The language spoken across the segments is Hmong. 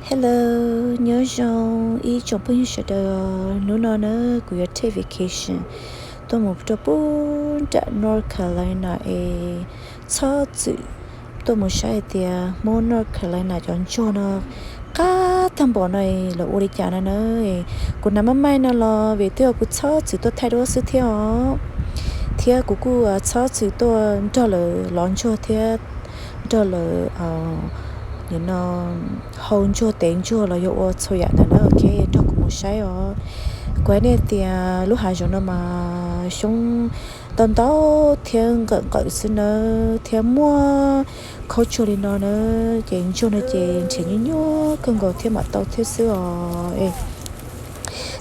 Hello, nyob zoo ib tsoom phooj ywg sawv daws. Hnub no na kuv yuav take vacation tuaj mus rau pub nram North Carolina es txhob txwm tuaj mus saib hais tias Hmoob North Carolina cov ntsuag no qab tag npaum no es lawv ua li cas no na. Kuv hnav maj maij no los vim twb yog kuv txhob txwm tuaj thaij duab xwb thiab os, thiab kuv kuj txhob txwm tuaj nrog lawv lov ntsuag thiab nrog lawv nim no hau ntsuag tev ntsuag los yog ua txhua yam ntawd na. Ok, nrog kuv mus saib os. Kuv hais nej tias lub hav zoov no mas xyoob ntau ntau thiab nqawm nqawm xwb nawb, thiab muaj khaub tsuag li no na, ces ntsuag no ces nrhiav nyuaj nyuaj kawg nkaus thiab mam tau thiab xwb os.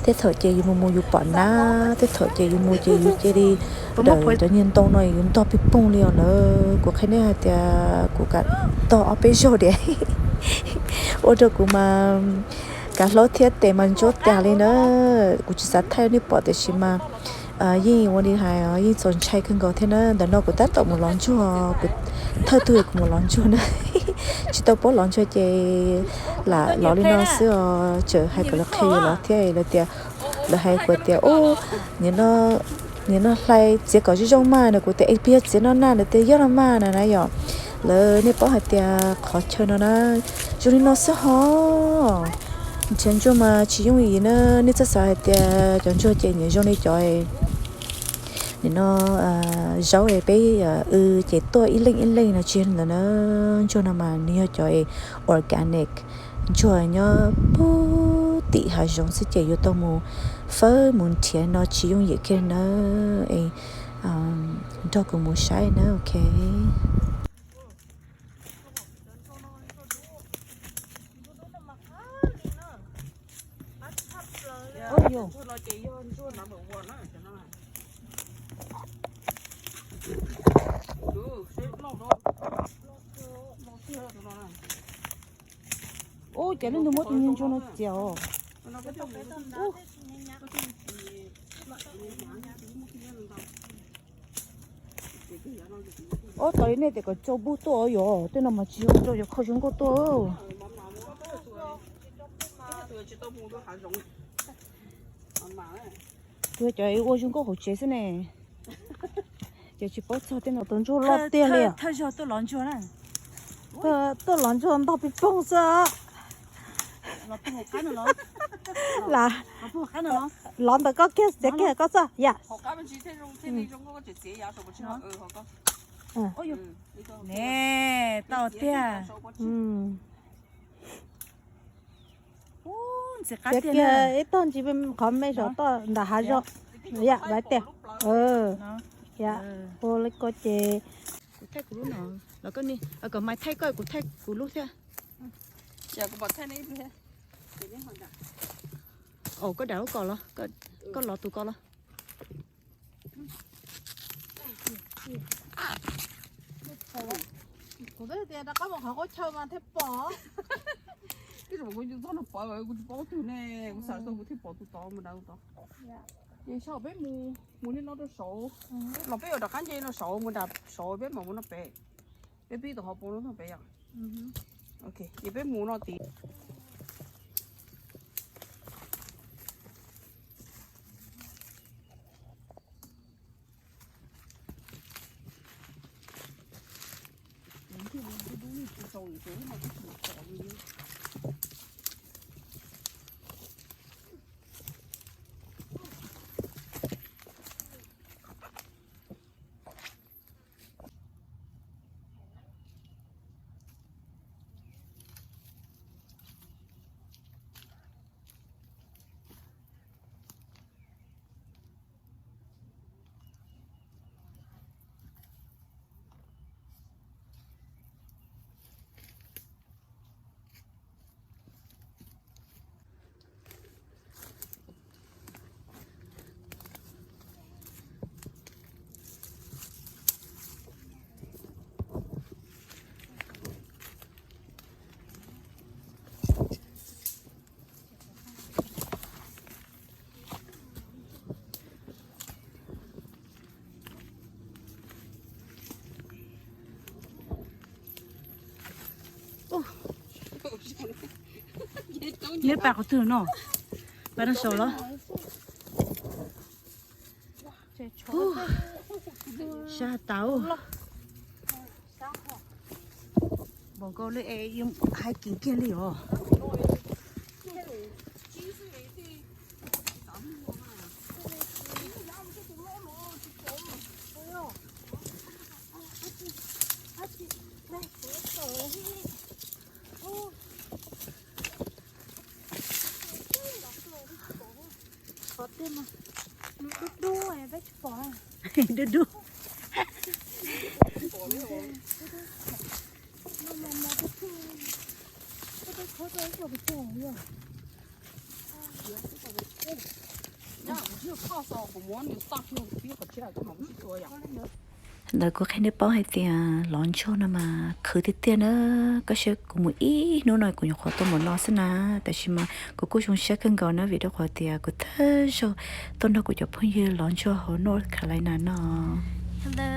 Tej thaum ces yus mus mus yus pom nab, tej thaum ces yus mus ces yus cia li dawm cov niag ntoo no yus ntog pig poog li os lawm. Kuv qhia nej hais tias kuv kav tog ob peb zaug diam, ua rau kuv mas kav hlaub thiab tes mas ntsuab tas li na. Kuv tsis xav thaij nej pom tiam sis mas yeej ua li hais yeej txaus ntshai kawg nkaus thiab na. Ntawm no kuv tab tom mus lov ntsuag, kuv thawj tug kuv mus lov ntsuag na. Tsis tau paub lov ntsuag ces lam lov li no xwb os, tseem hais kom lawv qhia yus lov thiab lawv tias, lawv hais kuv tias ub, nim no hlais txiav kom zoo zoo mas, nws kuv tias es puas yog txiav no na, nws tias yog los mas na na yom. Lawv nej paub hais tias qhov chaw no na zoo li no xwb ho. Nrhiav ntsuag mas tsis yooj yim na, nej txhob xav hais tias cov ntsuag ces nyiam zoo li cov nim no zaub es peb w ces tuaj ib leej ib leej no tsis yog li ntawd na. Ntsuag no mas nws yog cov organic, ntsuag nyob puag tim hav zoov xwb ces yuav tau mus fawb mus nrhiav no tsis yooj yim kiag na. Nrog kuv mus saib na, ok. Ub, cas leej twg muab tus niag ntsuag no txiav os? Ob, tas li nej tias kom tso bug tuaj yom, tej no mas tsis zoo, tso cov kho zoo nkauj tuaj. Tus cov ua zoo nkauj hauv tsev xwb ne. Ces tsis paub txog tej no, tus ntsuag loj tiag li. Thawj zaug tuaj lov ntsuag na. Tuaj lov ntsuag ntog pig poog xwb. Los ntawm koj kiag, txiav kiag koj xwb yam. Ne, tau tiag. Ntxim qab tiag. Ib tog ntsis qhov me saum toj ntawm hav zoov. Yam lawv tias, yam, ua li ko ces kuv thaij kuv lub no, los koj ni, kom Maiv thaij koj, kuv thaij kuv lub thiab. Au, koj dam lub ko los, koj lov tus ko los. Kuv twb tias rov qab mus qhov qub chaw mas thiaj pom. Kuv tsis paub tus twg ne, kuv xav tau kuv thiaj pom tus tod mus nram tus tod. Ces saib peb mus, mus li no rau saud, los peb yuav rov qab nce no saud mus nram saud peb mam mus no pem. Peb pib tus hauv paus no pem yom. Ok, ces peb mus no tid. Neb pais qhov twg no? Pais no saum los? Sab tau. Npaum nkaus li es hais kim kiag li os. Qhov twg mas dub dub, peb tsis pom. Dub dub. Ntawd kuv qhia nej paub hais tias lov ntsuag no mas khwv tiag tiag na. Koj saib kuv mus ib hnub no kuv nyuam qhuav tau npaum no xwb na, tab sis mas kuv kuj zoo siab kawg nkaus na vim rau qhov tias kuv thawj zaug tuaj nrog kuv cov phooj ywg lov ntsuag hauv North Carolina no. Hello,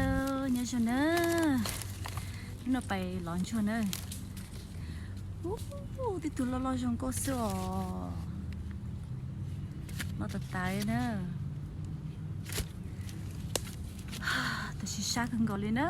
nyob zoo na. Hnub no pais lov ntsuag na. Ub, tib tug loj loj zoo nkauj xwb os. Loj tas tas li na. Tab sis sab kawg nkaus li na.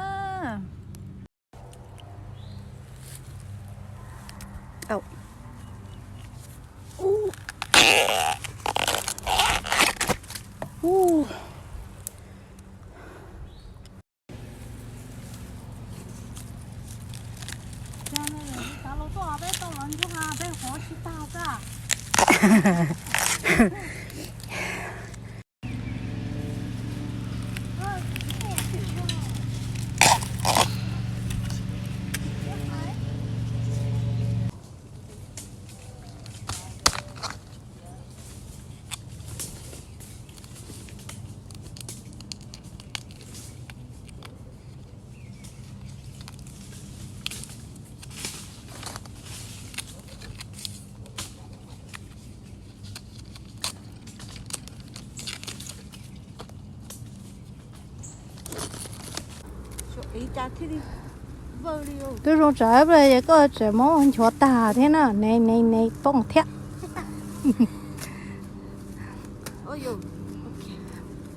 Twb zoo tsawv ple es koj tseem muab nchuav tag thiab na, ne ne ne poob thiab.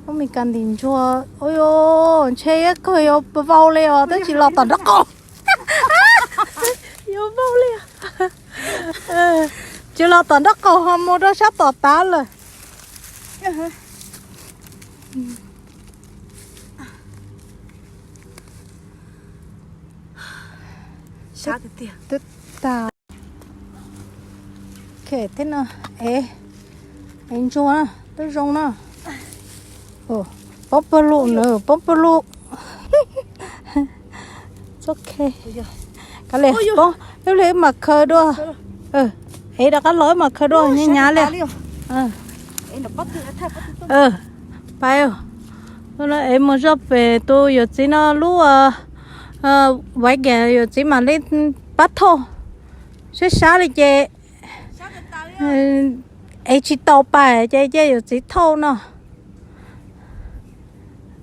Ub, me kas ntim ntsuag, ua ntshe kawg yuav vau li os, twb tsis los tom nraub qaum. Yuav vau li. Tsis los tom nraub qaum ho mus rau sab tom tav lawm. Sab tiag tiag. Twb tag. Ok, thiab no, es, es ntsuag na, twb zoo na. Poob pawg lug nws, poob pawg lug. Ok. Kav liam, poob, ib pliag wb mam khaws dua. Es rov qab los wb mam khaws dua, nyab nyab li. Pais, es mus zoj pem tus yawm txiv no lub wagon, yawm txiv mam li pab thauj. Sab sab li ces es tsis tau pais ces cia yawm txiv thauj no.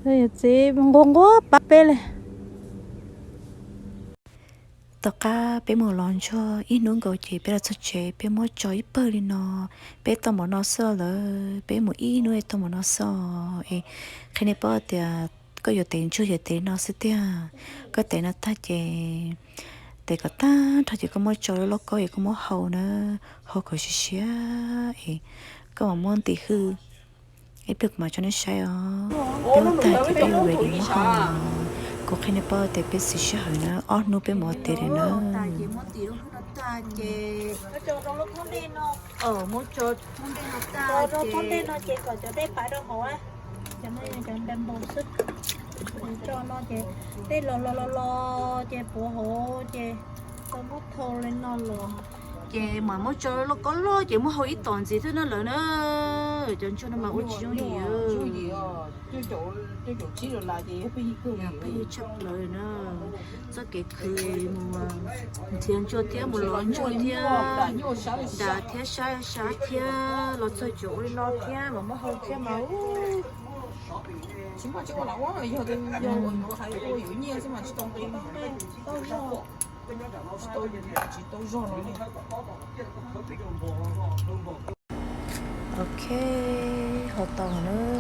Yawm txiv nquag nquag pab peb li. Tom qab peb mus lov ntsuag ib hnub nkaus ces peb los txog tsev, peb muab tso ib pawg li no, peb tau npaum no xwb lawm, peb mus ib hnub tau npaum no xwb. Es qhia nej paub tias koj yuav tev ntsuag yuav tev no xwb tiag. Koj tev no tag ces tev kom tag nrho ces koj muab tso lub lauj kaub es koj muab hau na, hau kom siav siav es koj mam muab ntim hwj. Ib pliag kuv mam tso nej saib os. Peb ua tag ces peb yuav ready muab hau. Kuv qhia nej paub tias peb siv sij hawm na, ob hnub peb mam ua tiav li na. Cov no ces tej los los los los ces puav hauv ces tau muab thau li no los ces mam muab tso lauj kaub loj ces muab hau ib tom ntxiv thiab na lawm na. Cov ntsuag no mas ua tsis zoo li. Peb tshaj plaws na. Txoj kev khwv mus nrhiav ntsuag thiab mus lov ntsuag thiab, nram thiab sab sab thiab los txog tsev ua li no thiab mas muab hau thiab mas. Tsis muaj tsis ua lam ua, yog ua yuav nyiaj xwb mas tsis tau nqi, tsis tau zog, tsis tau zog no li. Ok, ho tau na.